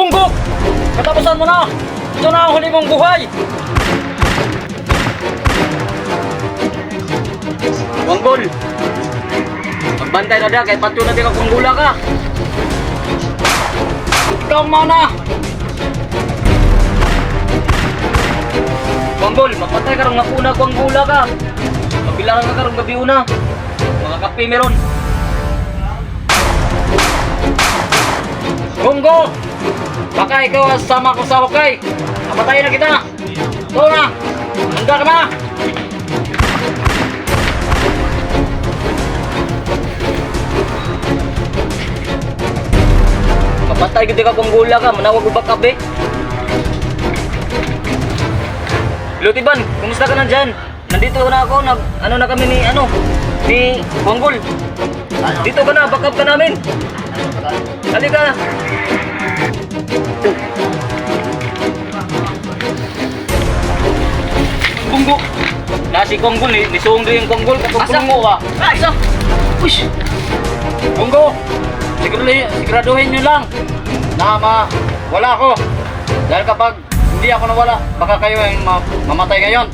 Bunggo! Katapusan mo na! Ito na ang huli mong buhay! Wanggol! Magbantay na da, kay patyo na di ka kung gula ka! Ikaw ang mauna! Wanggol, mapatay ka rong ngapuna kung gula ka! Mabilangan ka karong gabi una! Mga kape meron! Bunggo! Baka ikaw ang sama ko sa hukay. Kapatayin na kita. Ito na. Handa ka na. Kapatay gid ka kung gula ka, manawag ko ba kabe? Lutiban, kumusta ka na dyan? Nandito na ako, nag, ano na kami ni, ano, ni Bonggol. Dito ka na, backup ka namin. Halika. Bunggo. Nasi Konggol ni nisunggo yung Konggol katong Asa? kulungo ka. Asa? Uy! Bunggo. Siguraduhin, siguraduhin nyo lang na wala ako. Dahil kapag hindi ako nawala, baka kayo ay mamatay ngayon.